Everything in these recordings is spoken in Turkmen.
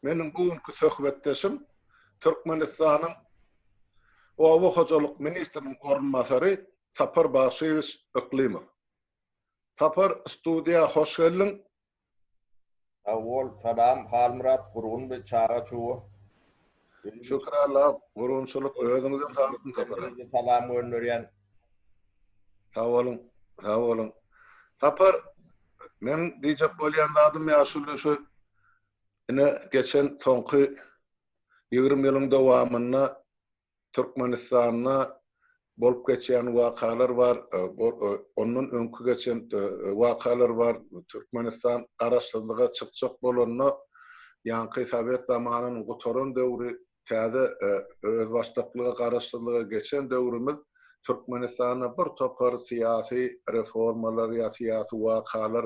Meniň bu günki söhbetdeşim Türkmenistanyň Oba hojalyk ministriniň orunbasary Sapar Bagşyýewiç Yklymow. Sapar, studiýa hoş geldiň. Sag bol, salam Halmyrat gurgunmy çaga çuga. Şükür Alla gurgunçylyk özüňizem saglykmy Sapar aga. Salam gönderýän. Sag boluň, sag boluň. Sapar, meň diýjek bolýan zadym ýaşuly şu ine geçen soňky 20 ýylyň dowamynda Türkmenistanda bolup geçýän wakalar bar, ondan öňki geçen wakalar bar. Türkmenistan garaşsyzlyga çykjak bolanda, ýaňky sowet zamanynyň gutaran döwri, täze özbaşdaklyga, garaşsyzlyga geçen döwrümiz Türkmenistanda bir topar syýasy reformalar ýa syýasy wakalar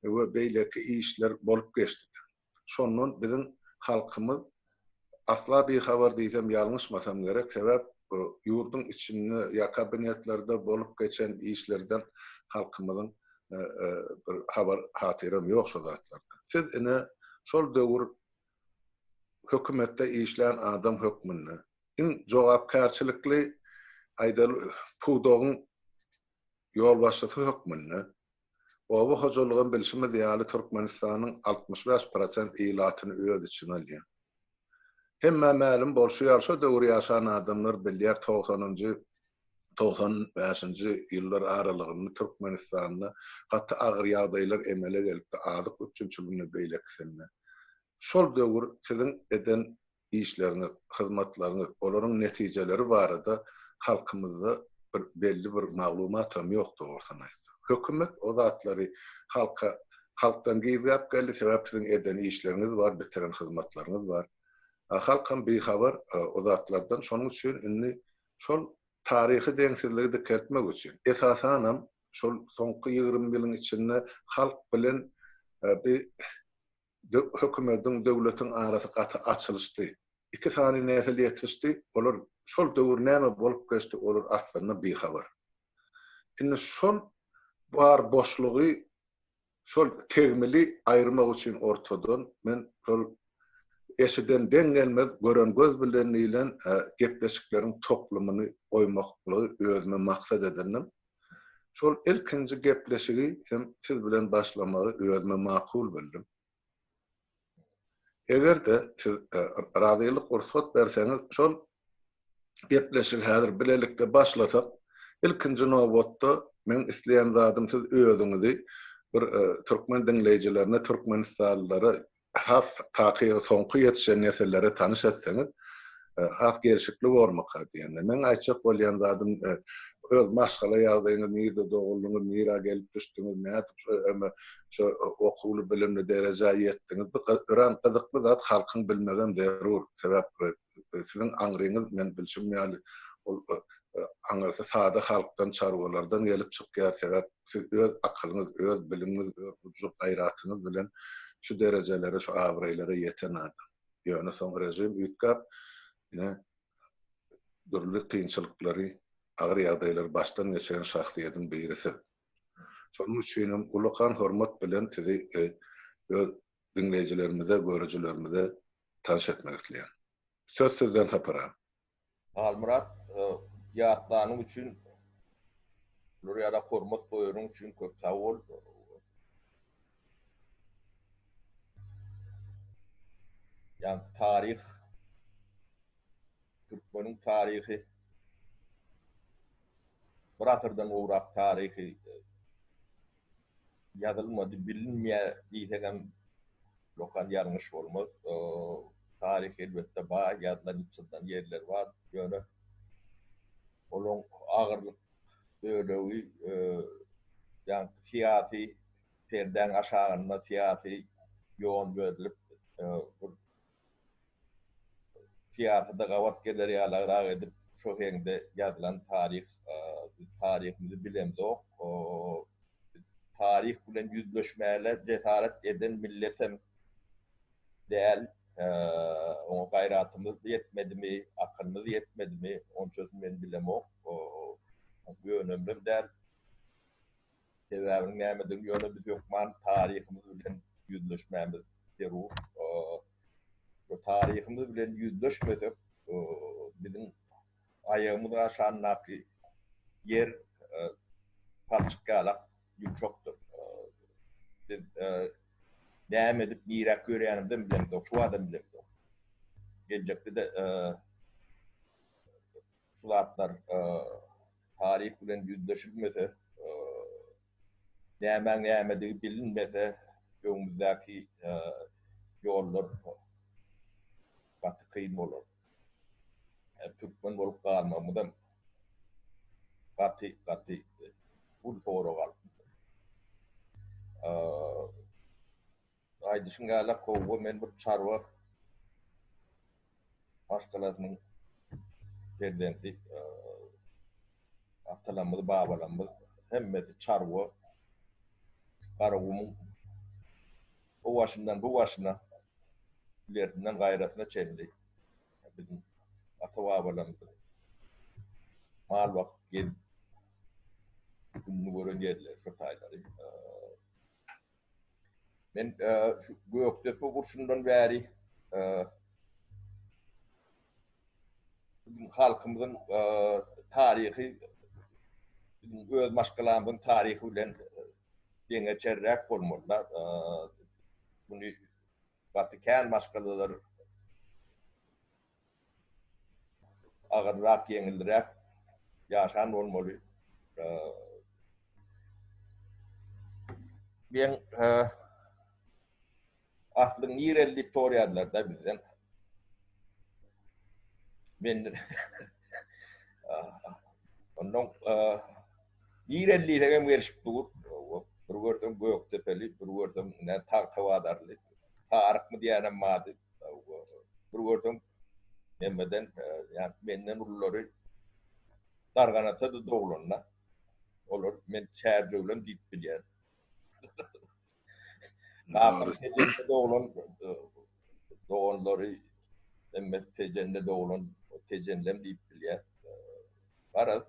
we beýleki işler bolup geçdi. Şondan biziň halkymyz asla bihabar diýsem ýalňyşmasam gerek, sebäp ýurduň içinde ýa kabinetlerde bolup geçen işlerden halkymyzyň bir habar hatyram ýok şo zatlardan. Siz ine şol döwür hökümetde işlän adam hökmünde iň jogapkärçilikli aýdaly pudagyň ýolbaşçysy hökmünde Oba hojalygam bilşimiz ýaly Türkmenistanyň 65 prosent ilatyny öz içine alýar. Hemmä mälim bolşy ýaly şo döwür ýaşan adamlar bilýär togsanynjy, 95-nji ýyllar aralygynda Türkmenistanda gaty agyr ýagdaýlar emele gelipdi azyk üpjünçiliginde beýlekisinde. Şol döwür siziň eden işleriňiz, hyzmatlaryňyz, olaryň netijeleri barada halkymyzda bir belli bir maglumatam ýok dogrusyny aýtsak. Hökümet o zatlary halka halkdan gizläp geldi, sebäp siziň eden işleriňiz bar, bitiren hyzmatlaryňyz bar. A halkam bihabar o zatlardan, şonuň üçin indi şol taryhy deňsizligi dikeltmek üçin, esasanam şol soňky 20 ýylyň içinde halk bilen bir Hökümediň, döwletiň arasy gaty açylyşdy. Iki sany nesil ýetişdi, olar şol döwür näme bolup geçdi, olar aslynda bihabar. Indi şol bar boşlugy, şol tegmili aýyrmak üçin ortadan men şol eşiden deň gelmez, gören göz bilen diýlen gepleşikleriň toplumyny goýmaklygy özüme maksat edindim. Şol ilkinji gepleşigi hem siz bilen başlamagy özüme makul bildim. Eger-de siz razylyk rugsat berseňiz, şol gepleşigi häzir bilelikde başlasak, ilkinji nobatda meň isleýän zadym siz özüňizi bir türkmen diňleýjilerine, türkmenistanlylara has takygy soňky ýetişen nesillere tanyş etseňiz, has gelşikli bormyka diýende. Meň aýtjak bolýan zadym, öz maşgala ýagdaýyňyz, nirde doguldyňyz, nirä gelip düşdüňiz, nädip şu okuwly, bilimli derejä ýetdiňiz. Bu örän gyzykly zat, halkyň bilmegem zerur. Sebäp siziň aňryňyz, men bilşim ýaly, ol aňyrsy sada halkdan, çarwalardan gelip çykýar. Sebäp Siz öz akylyňyz, öz bilimiňiz, öz gujur-gaýratyňyz bilen şu derejelere, şu abraýlara ýeten adam. Ýöne soň režim üýtgäp, ine, dürli kynçylyklary, agyr ýagdaýlary başdan geçiren şahsyýetiň biri siz. Şonuň üçin hem ullakan hormat bilen sizi öz diňleýjilerimize, görüjilerimize tanyş etmek isleýän. Söz sizden Sapar aga. Halmyrat, ýatlanyň üçin, bular ýala hormat goýanyň üçin köp sag bol. Ýa taryh türkmeniň taryhy bir asyrdan gowrak taryhy ýazylmady, bilinmeýär diýsegem lokan ýalňyş bolmaz. Taryh elbetde bar, ýazylan, çyzylan ýerleri bar. Ýöne olaň agyrlyk bölegi ýaňky syýasy perdäň aşagynda syýasy ýon berlip bir syýasata gabat geler ýalagrak edip şo heňde ýazylan taryh biz taryhymyzy bilemzok. Biz taryh bilen ýüzleşmäle jesaret eden milletem däl. Oňa gaýratymyz ýetmedimi, akylymyz ýetmedimi, onçasyny men bilemok. Ýönemlem däl. Sebäbiniň nämedigini ýöne biz hökman taryhymyz bilen ýüzleşmämiz zerur. Taryhymyz bilen ýüzleşmesek, biziň aýagymyz aşagyndaky ýer palçyk ýalak ýumşakdyr. Biz näme edip niräk ýörýänimizem bilemzok, şu badam bilemzok. Geljekde-de şu zatlar taryh bilen ýüzleşilmese, nämäň nämedigi bilinmese, öňümizdäki ýollar gaty kyn bolar. Türkmen bolup galmagymyzam gaty, gaty uly sorag altynda. Aýdyşyň ýaly kowga men bir çarwa maşgalasynyň perzendi. Atalarymyz, babalarymyz hemmesi çarwa. Garagumuň o başyndan bu başyna, ilersinden gaýrasyna çenli biziň ata-babalarymyz mal bakyp gezip gününi gören ýerleri şo taýlary. Men şu Gökdepe urşundan bäri biziň halkymyzyň taryhy biziň öz maşgalamyzyň taryhy bilen deňeçerräk bolmaly. Muny gaty kän maşgalalar Agyrrak, ýeňilräk ýaşan bolmaly. Men aslyň nireli diýip soraýarlar-da bizden. Men ondan nireli diýsegem gelişip dur. Bir görsem Gökdepeli, bir görsem Tagtabazarly. Tarykmy diýýänem bardy. Bir görsem hemmeden, ýa menden ululary Darganata-da doglanda, olar men Çärjewlem diýip bilýän. Kakam Tejende doglan doganlary hemme Tejende doglan Tejenlem diýip bilýär. Garaz,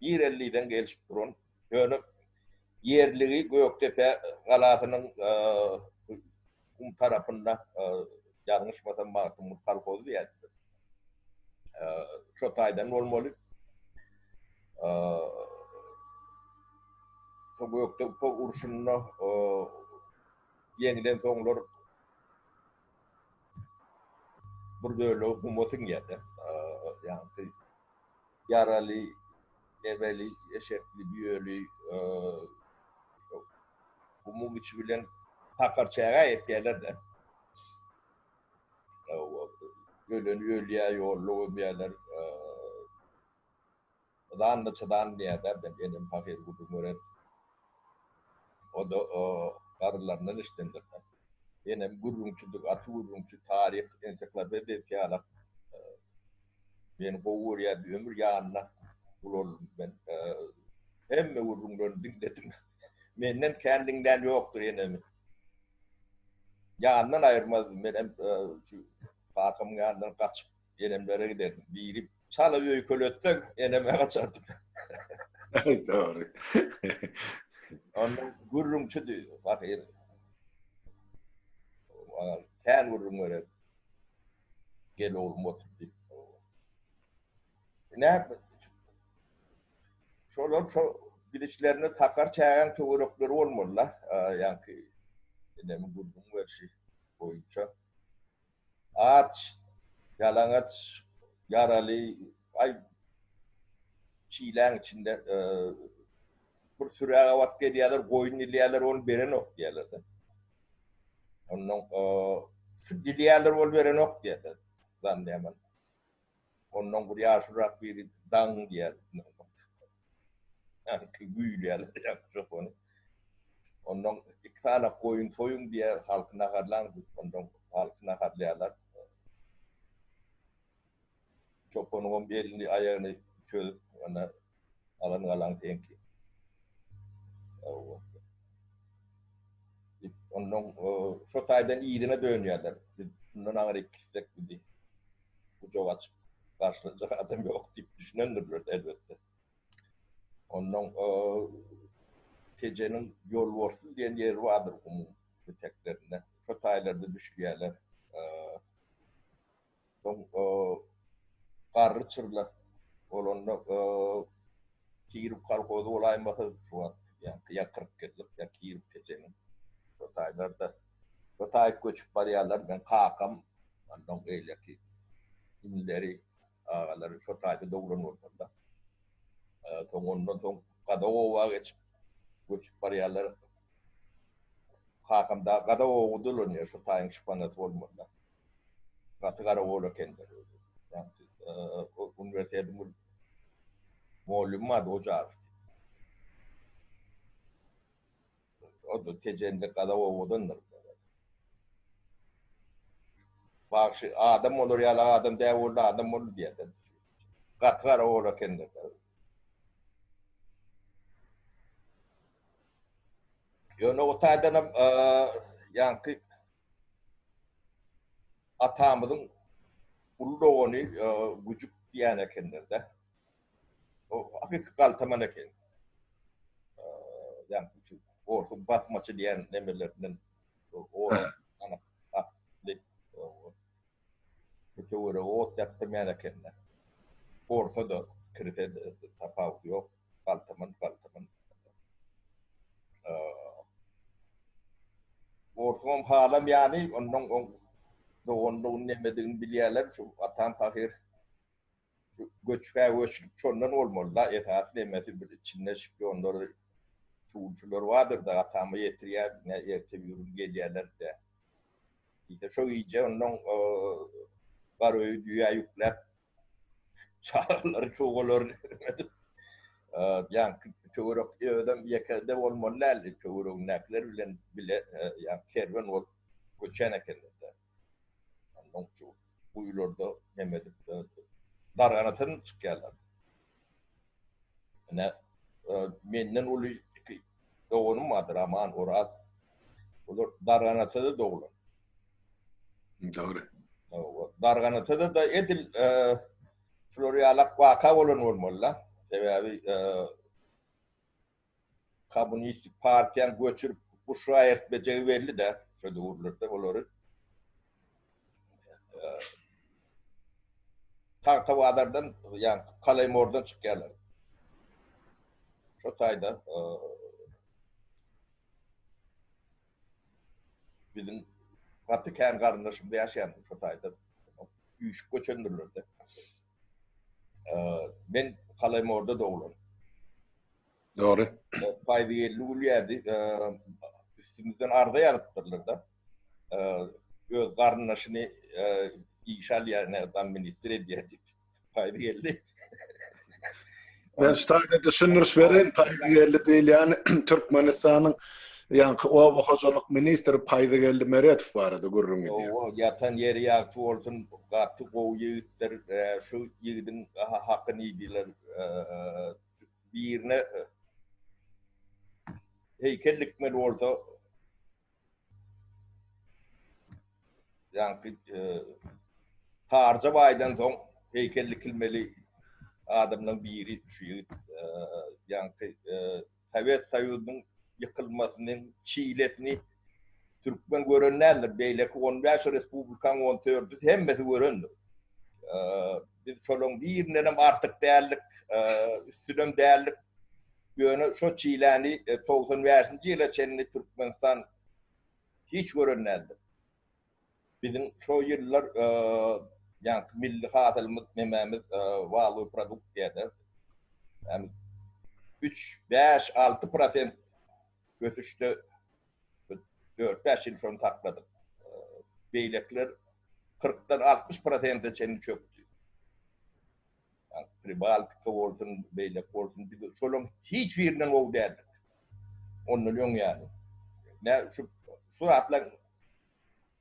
ýerelliden gelşip duran, ýöne ýerligi Gökdepe galasynyň Gum tarapynda ýalňyşmasam Magtymguly kolhozy diýýärdiler. Şo taýdan bolmaly. Şo Gökdepe urşunda ýeňilen soňlar bir bölegi guma siňýär-de. Ýagny ýaraly, nebeli, eşekli, düýeli gumuň içi bilen sakar çägä ýetýärler-de. Öleni ölýär, ýolda gömýärler. Yzan-da çydan diýýär-de, men enem pahyr gürrüň berer. O-da garrylaryndan eşidendir. Enem gürrüňçidi, gaty gürrüňçi, taryh ensiklopediýasy ýalak. Meni gowy görýärdi, ömür ýanynda ulaldym men. Hemme gürrüňlerini diňledim. Menden kän diňlän ýokdur enemi. Ýanyndan aýyrmazdym. Menem şu kakamyň ýanyndan gaçyp enemlere giderdim. Biri çala öýkeletseň eneme gaçardym. Dogry. Ondan gürrüňçidi pahyr. Kän gürrüň bererdi. Gel oglum otur diýip. Näme Şolar şo gidişlerinde sakar çägäň töwerekleri bolmaly-da, ýaňky enemiň gürrüň berşi boýunça. Aç, ýalaňaç, ýaraly, aý çiläň içinde bir sürä gabat gelýärler, goýun diýýärler, ony berenok diýýärler-de. Ondan şu diýýärler, ol berenok diýýärler. Zanýaman. Ondan bir ýaşurak biri daň diýýär. Ýaňky güýlýärler ýaňky çopany. Ondan iki sany goýun soýuň diýýär, halky naharlaň diýip, ondan halky naharlaýarlar. Çopanyňam elini, aýagyny çözüp, ana alan galaň seňki. Ondan şo taýdan yzyna dönýärler. Biz bundan aňryk gitsek bizi gujak açyp garşylajak adam ýok diýip düşünendirler elbetde. Ondan Tejeniň Ýolborsly diýen ýeri bardyr gumuň eteklerinde. Şo taýlarda düşleýärler. Garry çyrla bolanda Kirow kolhozy bolaýmasa şu wagt ýaňky ýa 40 ýyllyk ýa Kirow Tejeniň şo taýlarda şo taýyp göçüp barýarlar. Meň kakam ondan beýleki inileri, agalary şo taýda doglan bolmaly-da. Soň ondan soň Gazak oba geçip göçüp barýarlar. Kakam dagy Gazak oba dolanýar, şo taýyň şypanasy bolmaly-da. Gaty garagol ekenler özi. Ýagny uniwersitetiň bir mugallymy bardy, Ojarow diýip. O-da Tejende gazak obadandyr. Bagşy adam bolar ýaly adam däl boldy, adam boldy diýýärler. Gaty garagol ekenler. Ýöne o taýdanam ýaňky atamyzyň uly dogany Güjük diýen ekenler-de. O hakyky galtaman eken. Ýaňky şu orsuň basmaçy diýen nemelerinden atly bu töwerege ot ýakdyrmaýan eken-de. Orsa-da, kirse-de tapawudy ýok. Galtaman, galtaman. Orsuňam halamaýany, ondan oň doganlygyny nemedigini bilýärler. Şu atam pahyr şu göçgä göçlük şondan bolmaly-da, esasy nemesi bir içinde şpionlary, şugulçylary bardyr-da, atama ýetirýär, ine erte bir gün gelýärler-de. Diýse şo gije ondan gar öýi düýä ýükläp çagalary çugalary edip ýaňky töwerek özem ýeke-de bolmaly däldi töweregindäkiler bilen bile ýaňky kerwen bolup göçen ekenler-de. Ondan şu guýularda neme edip darganatan çykýarlar. Ine, menden uly iki doganym bardyr, Aman, Oraz. Olar Darganatada doglan. Dogry. Darganatada da edil şular ýalak waka bolan bolmaly-da. Sebäbi Kommunistik partiýany göçürip Buşra eltmejegi belli-dä şo döwürlerde olary Tagtabazardan ýa Kalaýmordan çykýarlar. Şo taýda biziň gaty kän garyndaşymyz ýaşaýan şo taýda üýşüp göçendirler-de. Men Kalaýmorda doglan. Dogry. Paýzygeldi gülýärdi. Üstümizden arza ýazypdyrlar-da. Öz garyndaşyny işe alýar, ne zam ministr edýär diýip. Paýzygeldi. Men şu taýda düşündiriş bereýin. Paýzygeldi diýilýän Türkmenistanyň ýaňky oba hojalyk ministri Paýzygeldi Meredow barada gürrüň edýär. Hawa, ýatan ýeri ýagty bolsun, gaty gowy ýigitdir. Şu ýigidiň hakyny iýdiler. Birine heýkel dikmeli bolsa, ýaňky Sarja baýdan soň heýkel dikilmeli adamlaryň biri şu ýigit. Ýaňky Sowet Soýuzynyň ýykylmasynyň çilesini türkmen gören däldir. Beýleki on bäş respublikaň on dördüsi hemmesi görendir. Biz şolaryň birindenem artyk däldik, üstünem däldik. Ýöne şo çiläni 95-nji ýyla çenli Türkmenistan hiç gören däldir. Biziň şo ýyllar ýaňky milli hasylymyz nemämiz walowy produkt diýýärler. Ýagny 3, 5, 6 prosent ösüşde 4-5 ýyl şony sakladyk. Beýlekiler 40-dan 60 prosente çenli çökdi. Pribaltika bolsun, beýleki bolsun, biz şolaryň hiç birinden gowy däldik. Ondan öň ýaly. Nä şu şu zatlar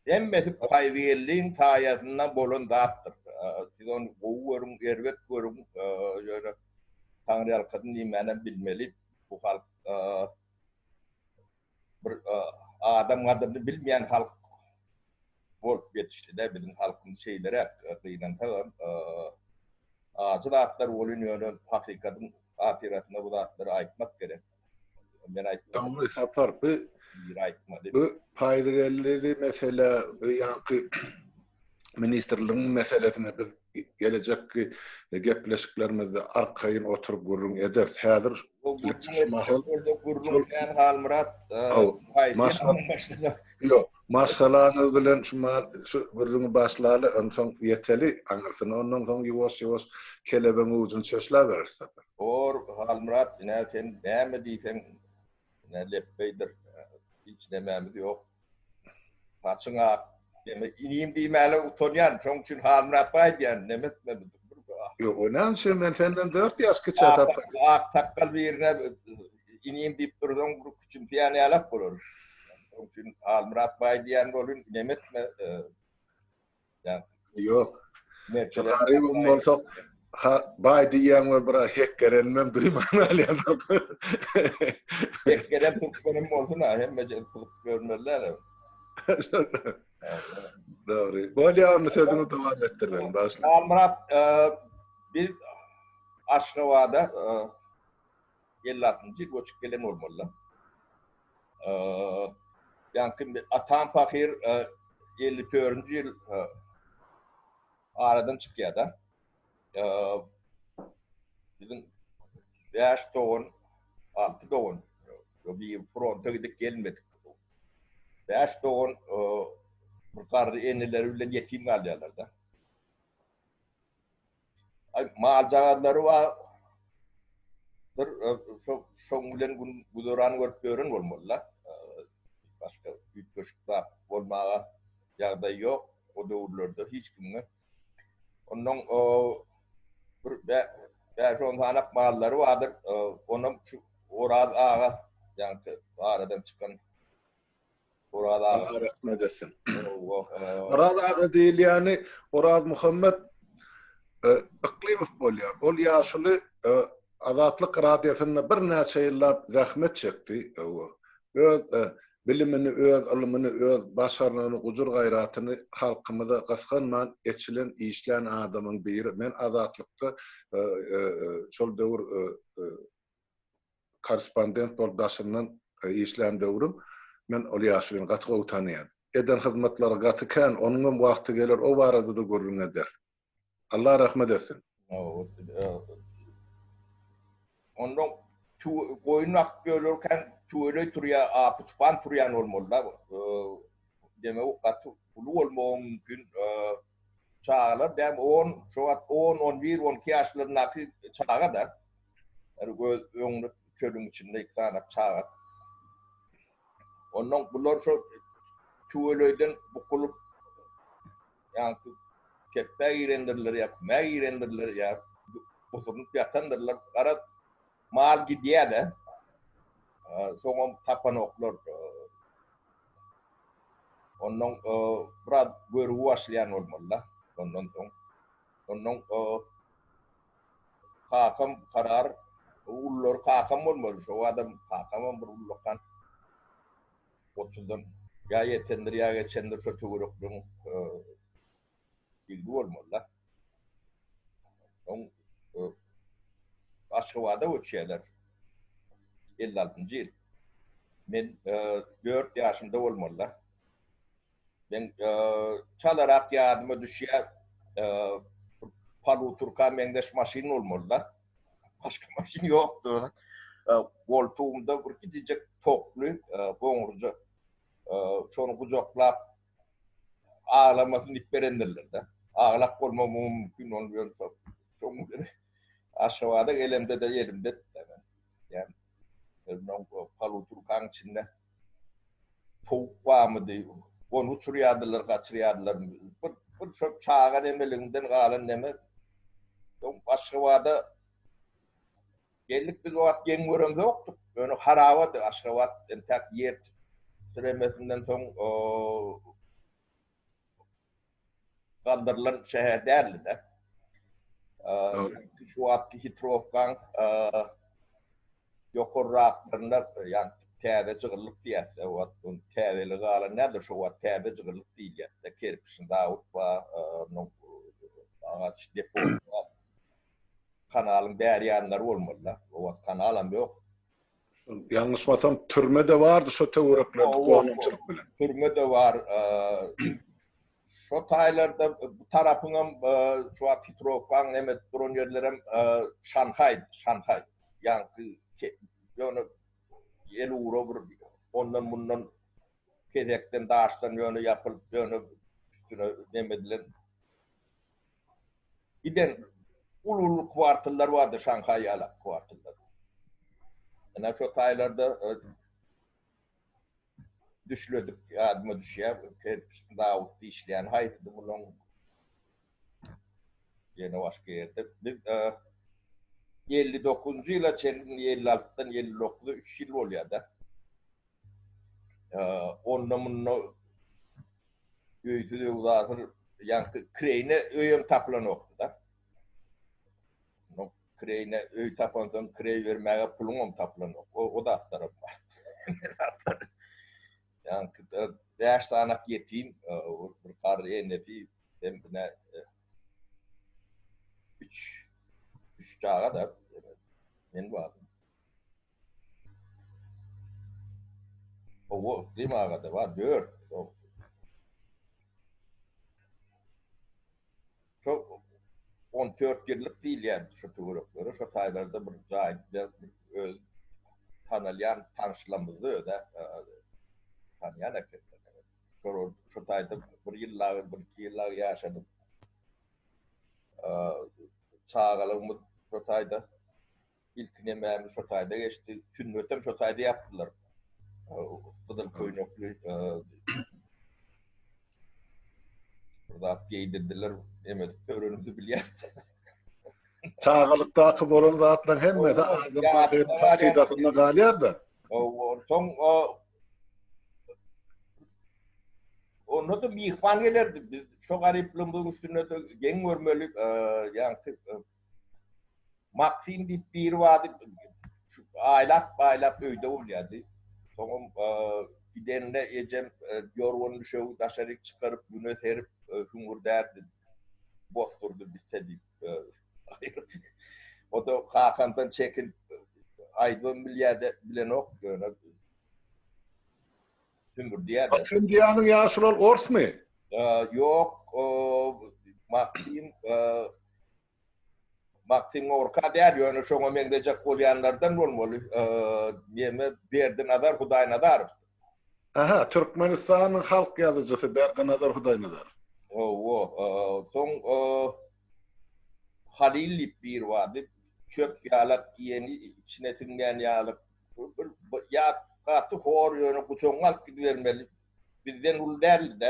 hemmesi Paýzygeldiň saýasynda bolan zatdyr. Siz ony gowy görüň, erbet görüň, ýöne Taňryýalkasyn diýmänem bilmeli. Bu halk bir adam gadyryny bilmeýän halk bolup ýetişdi-de, biziň halkymyz şeýleräk, gynansagam, ajy zatlar welin, ýöne hakykatyň hatyrasyna bu zatlary aýtmak gerek. Men aýtmadym. Dogry, Sapar, bu biri aýtmady. Bu Paýzygeldili mesele, bu ýaňky. Ministrligiň meselesini biz gelejekki gepleşiklerimizde arkaýyn oturyp gürrüň ederis. Häzir şu mahal gürrüň kän Halmyrat. Ýok, maşgalaňyz bilen şu mahal şu gürrüňi başlaly, onsoň ýeteli aňyrsyna, ondan soň ýuwaş-ýuwaş kelebeň ujuny çöşläberis. Bor, Halmyrat, ine sen näme diýseň, ine lepbeýdir. Hiç nemämiz ýok. Saçyň ak. Deme inim diýmäle utanýan. Şoň üçin Halmyrat baý diýýän. Neme etme. Ýok, o näme üçin men senden 4 ýaş kiçi tapar. Ak sakgal birine inim diýip dursaň bir küçümseýän ýalak bolar. Şoň üçin Halmyrat baý diýýän bolun, neme etme. Ýok. Şu garybam bolsak, ha, baý diýýäň we bir hekgerenimem duýman galýan. Hekkeren türkmenim bolsun ha, hemme ýer gyzyp görmeli däl. Dogry. Bolýar, onda sözüňi dowam etdirmeli, başla. Halmyrat, biz Aşgabada 56-njy ýyl göçüp gelen bolmaly. Ýaňky atam pahyr 54-nji ýyl aradan çykýar-da. Biziň bäş dogan, alty dogan bir fronta gidip gelmedik. Bäş dogan bir garry eneleri bilen ýetim galýarlar-da. Ay maljagazlary bar. Bir şo şoň bilen gün güzeran görüp ýören bolmaly-da. Başga üýtgeşik zat bolmaga ýagdaý ýok o döwürlerde hiç kimge. Ondan bir bäş-on sanak mallary bardyr. Onam şu Oraz aga, ýaňky aradan çykan Oraz aga. Allah rahmet etsin. Oraz aga diýilýäni Orazmuhammet e, Yklymow bolýar. Ol ýaşuly e, Azatlyk radiosynda birnäçe ýyllap zähmet çekdi. Öz e, bilimini, öz ylmyny, öz başarnygyny, gujur-gaýratyny halkymyza gysganman eçilen, işlän adamyň biri. Men Azatlykda şol döwür korrespondent bolup daşyndan işlän döwrüm men ol ýaşulyny gaty gowy tanaýan. Eden hyzmatlary gaty kän, onuňam wagty geler o barada-da gürrüň ederis. Allah rahmet etsin. Ondan goýun bakyp ýörlerken tüweleý turýar, apy tupan turýan bolmaly-da. Demek gaty uly bolmagy mümkin. Çagalar däm on, şo wagt on, on bir, on iki ýaşlaryndaky çaga-da. Yani göz öňünde çölüň içinde iki sany çaga. Ondan bular şo tüweleýden bukulyp ýa kepbä girendirler ýa kümä girendirler ýa oturyp ýatandyrlar. Garaz mal gidýär-de. Soňam tapanoklar. Ondan biraz görgi başlaýan bolmaly-da. Ondan soň. Ondan Kakam karar, ululary kakam bolmaly, şo adam kakamam bir ullakan otuzdan ýa ýetendir, ýa geçendir şo töwerekligiň ýigidi bolmaly-da. Soň Aşgabada göçýärler. 56-njy ýyl. Men 4 ýaşymda bolmaly-da. Men çalarak ýadyma düşýär, paluturka meňzeş maşyn bolmaly-da. Başga maşyn ýokdy. Goltugymda bir kiçijik tokly goňurja. Şony gujaklap aglamasyn diýip berendirler-de. Aglak bolmagym mümkin ony ýöne şoň bilen Aşgabada gelemde-de elimde. Ýa paluturkaň içinde towuk barmydy, ony uçurýardylar, gaçyrýardylar. Bir, bir şo çaga nemeliginden galan neme. Soň Aşgabada geldik, biz o wagt geň göremzokdyk. Ýöne harabady Aşgabat, entäk ýer titremesinden soň galdyrylan şäher däldi-de. Şu wagtky Hitrowkaň ýokarraklarynda, ýagny täze jygyllyk diýýäs-de, o wagt ony täzeligi galan däldir, şo wagt täze jygyllyk diýilýär-de, kerpiçli zawod bar, onuň agaç deposy bar. Kanalyň bäri ýanlary bolmaly-da, o wagt kanalam ýok. Ýalňyşmasam türme-de bardy şo töwereklerde gonamçylyk bilen. Türme-de bar. Şo taýlarda bu tarapyňam şu wagt Hitrowkaň neme duran ýerlerem Şanhaý, Şanhaý. Ýaňky ýöne el ugra bir ondan mundan kesekden daşdan ýöne ýapylyp ýöne üstüne neme edilen giden uly-uly kwartallar bardy Şanhaý ýalak kwartallar. Ine şo taýlarda Düşledik ýadyma düşýär. Kerpiç zawodda işleýän haýsydy bulaň? Ýene başga ýerde. Biz 59-njy ýyla çenli, 56-dan 59-a 3 ýyl bolýar-da. Onda munda öýsüz öwzasyr, ýaňky kireýine öýem tapylanokdy-da. Kireýine öý tapansoň kireý bermäge puluňam tapylanok. O, o zatlaram bar. Ýaňky bäş sanak ýetim, bir garry enesi hem ine üç üç çaga da men bardym. Owo, Yklym aga-da bar, dört. Şo 14 ýyllyk diýilýän şo töwereklere, şo taýlarda bir jaý öz tanalýan tanyşlarymyzda öz-ä tanýan ekenler. Şo şo taýda bir ýyl dagy, bir iki ýyl dagy ýaşadyk. Çagalygymyz şo taýda Ilki nemämiz şo taýda geçdi. Sünnetem şo taýda ýapdylar. Gyzyl köýnekli bir zat geýdirdiler. Neme edip öwrenimizi bilýän. Çagalykdaky bolan zatlaryň hemmesi adam pahyryň hakydasynda galýar-da. Soň onda-da myhman gelerdi. Biz şo garyplygymyzyň üstünde-de geň görmeli, ýaňky Maksim diýip biri bardy, şu aýlap-aýlap öýde bolýardy. Soňam gidende ejem ýorgan düşegi daşaryk çykaryp, güne serip, hüňürdärdi. Bosdurdy bitse diýip. O-da kakamdan çekinip, aýdybam bilýär-de, bilenok ýöne hüňürdýär-de. Maksim diýýäniň ýaşuly ol orsmy? Ýok, Maksim Maksim Gorka däl, ýöne şoňa meňzejek bolýanlardan bolmaly. Neme Berdinazar Hudaýnazarow. Aha, Türkmenistanyň halk ýazyjysy Berdinazar Hudaýnazarow. Hawa, soň Halyl diýip biri bardy. Çöp ýalak iýeni içine siňýän ýaly. Bir ýat gaty hor ýöne gujagyňa alyp gidibermeli. Bizden uly däldi-dä.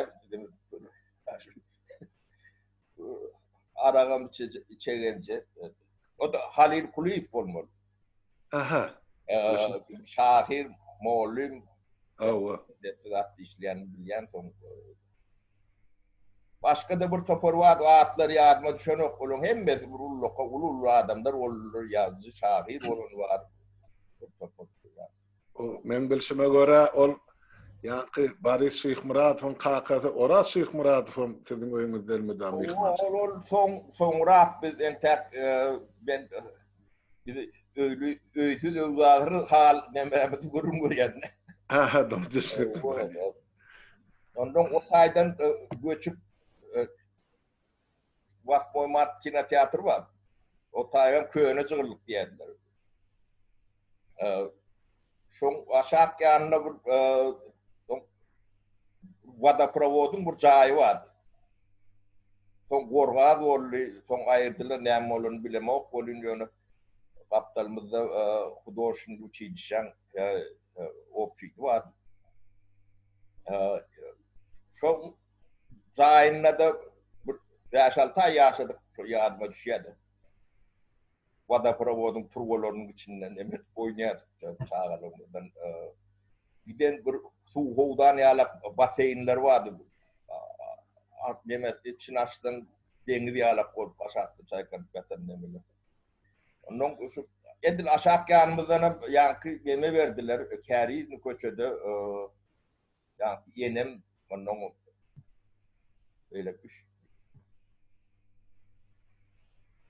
Aragam içegenje. O da Halil Kulyýew bolmaly. Aha. Şahyr, mugallym. Hawa. Zat işleýän bilýän soň. Başga-da bir topar bar, atlary ýadyma düşenok. Olaryň hemmesi bir ullaka, uly-uly adamlar boldular, ýazyjy, şahyr bolan bar. Bir topar. O meň bilşime görä ol ýaňky Boris Şyhmyradowyň kakasy Oraz Şyhmyradow hem siziň öýüňizde elmydam myhmançylyk. Ol ol soň soňrak biz entäk men bizi öýli öýsüz öwzahyr hal nemämizi gürrüň berýän. Ha, dogry düşündim. Ondan o taýdan göçüp Wasmoý mart kinoteatr bar. O taýam köne jygyllyk diýerdiler. Şoň aşak ýanynda bir wodoprowodyň bir jaýy bardy. Soň gorgaz boldy, soň aýyrdylar, näme bolanyny bilemok welin ýöne gapdalymyzda hudožestwennyý uçilişşäň obşiti bardy. Şoň jaýynda-da bir bäş-alty aý ýaşadyk, şo ýadyma düşýär-de. Wodoprowodyň turbalarynyň içinden neme edip oýnaýardyk çagalygymyzdan. Giden bir suw howdan ýalak basseýnler bardy. Neme içini açsaň deňiz ýalak bolup aşakda çaýkanyp ýatan nemeler. Ondan şu edil aşak ýanymyzdan hem ýaňky neme berdiler, Kärizmi köçede Ýaňky enem ondan beýle üç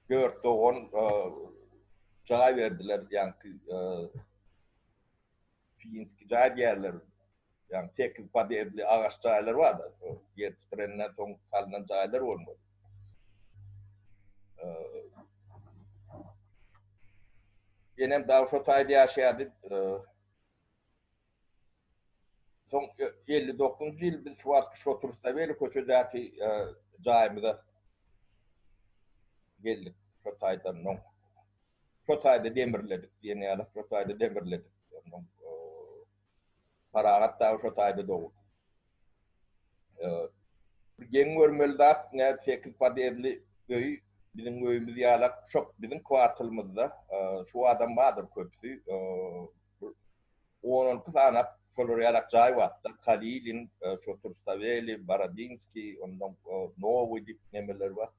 dört dogan jaý berdiler, ýaňky Finski jaý diýerler. Ýagny tekiz podýezdli agaç jaýlar bar-da, ýer titrenden soň salnan jaýlar bolmaly. Enem dagy şo taýda ýaşaýardy. Soň 59-njy ýyl biz şu wagtky şo Turstaweli köçedäki jaýymyza geldik. Şo taýdan soň şo taýda demirledik diýen ýaly, şo taýda demirledik. Ondan Parahat dagy şo taýda doguldy. Bir geň görmeli zat, ne sekiz podýezdli öý biziň öýümiz ýalak şo biziň kwartalymyzda şu adam bardyr köpüsi. On-on iki sanap şolar ýalak jaý bardy. Kalilin, şo Tursaweli, Borodinskiý, ondan Nowyý diýip nemeler bar.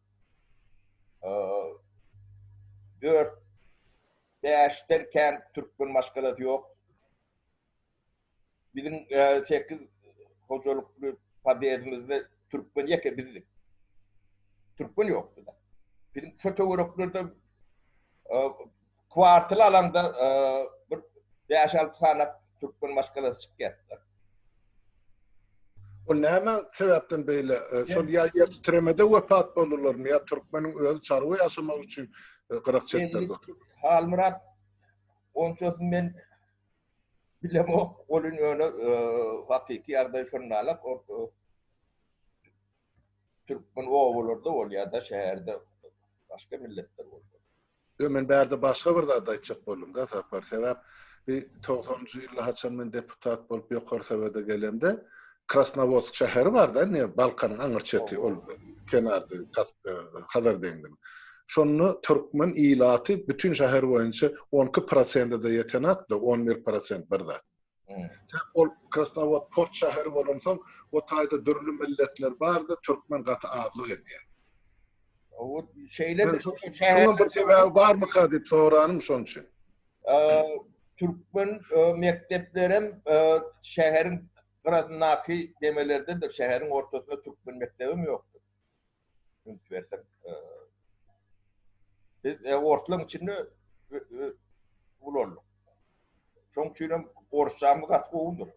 Dört, bäşden kän türkmen maşgalasy ýok. Biziň sekiz hojalykly podýezdimizde türkmen ýeke bizdik. Türkmen ýokdy-da. Biziň şu töwereklerde kwartal alaňda bir bäş-alty sany türkmen maşgalasy çykýardy. Ol näme sebäpden beýle? Şol ýa ýer titremede wepat boldularmy ýa türkmeniň özi çarwa ýaşamak üçin gyrak çetlerde oturdy? Halmyrat, onçasyny men bilemok, welin ýöne hakyky ýagdaý şonda-la, türkmen obalarda bolýar-da, şäherde başga milletler bolýar. Ýok, men bärde başga bir zat aýtjak boldum-da, Sapar. Sebäp bi togsanynjy ýylda haçan men deputat bolup Ýokary Sowete gelemde, Krasnowodsk şäheri bar-da, indi Balkanyň aňry çeti, ol kenarda, Hazar deňziniň. Şonda türkmen ilaty bütin şäher boýunça on iki prosente-de ýetenok-da, on bir prosent bir zat. Sebäp ol Krasnowod port şäheri bolansoň, o taýda dürli milletler bardy, türkmen gaty azlyk edýär. O şeýle bir şonuň bir sebäbi barmyka diýip soranym şonuň üçin. Türkmen mekdeplerem şäheriň gyrasyndaky demelerdedir, şäheriň ortasynda türkmen mekdebem ýokdur. Üns berseň. Biz ortlaryň içinde ulaldyk. Şonuň üçin hem orsçamyz gaty gowudyr.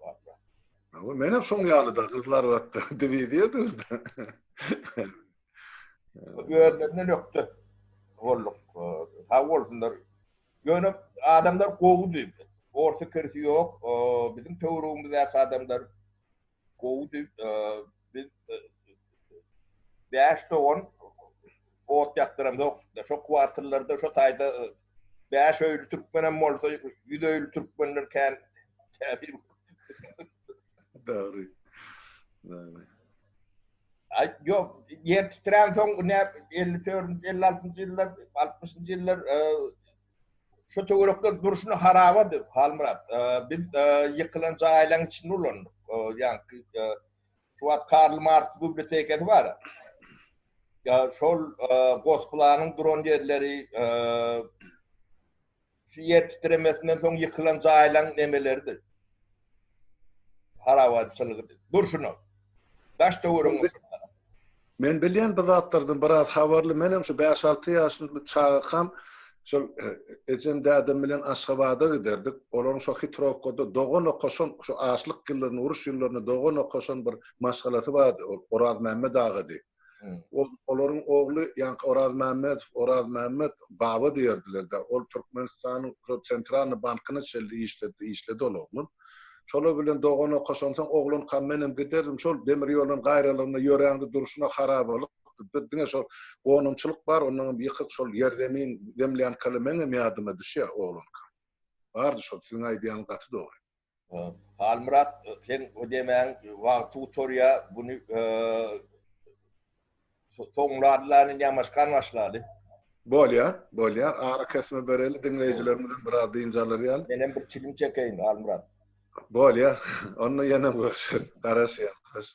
Men hem şoň ýaly-da, Gyzlarbatda diwiziýa durdy. Özlerinden ökde bolduk. Sag bolsunlar. Ýöne adamlar gowudy. Orsy kirsi ýok. Biziň töweregimizdäki adamlar gowudy. Biz bäş dogan ot ýakdyramzok. Şo kwartallarda, şo taýda bäş öýli türkmenem bolsa, ýüz öýli türkmenden kän täsir. Dogry. Dogry. Aý, ýok, ýer titränsoň nä 54-nji, 56-njy ýyllar, 60-njy ýyllar şu töwerekler durşuna harabady, Halmyrat. Biz ýykylan jaýlaryň içinde ulandyk. Ýaňky şu wagt Karl Marks bibliotekasy bar. Ýa şol Gosplanyň duran ýerleri Şu ýer titremesinden soň ýykylan jaýlaň nemeleridi. Harabaçylygydy. Durşuna. Daş töweregiň Men bilýän bu zatlardan biraz habarly. Menem şu bäş-alty ýaşymda çagakam şol ejem dädem bilen Aşgabada giderdik. Olaryň şo Hitrowkada dogan okaşan, şu açlyk ýyllarynda, uruş ýyllarynda dogan okaşan bir maşgalasy bardy. Ol Orazmämmet agady. Olaryň ogly ýaňky Orazmämmedow, Orazmämmet baba diýerdiler-de, ol Türkmenistanyň şol Sentralnyý bankyna çenli işledi, işledi ol oglan. Şolar bilen dogan okaşansoň oglankam menem giderdim, şol demir ýoluň gaýralygynda ýöräňde durşuna harabalykdy, diňe şol gonamçylyk bar, onnoňam ýykyk şol ýerzemin, zemlýankaly meňem ýadyma düşýär oglankam. Bardy şol, siziň aýdýanyňyz gaty dogry. Halmyrat sen o demäň wagty gutarýa buny soňladylar indi ýamaşkan başlady. Bolýar, bolýar. Ara kesme bereli, diňleýjilerimizem biraz dynç alar ýaly. Menem bir çilim çekeýin, Halmyrat. Bolýar. Onda ýene görüşeris. Garaşýan. Hoş.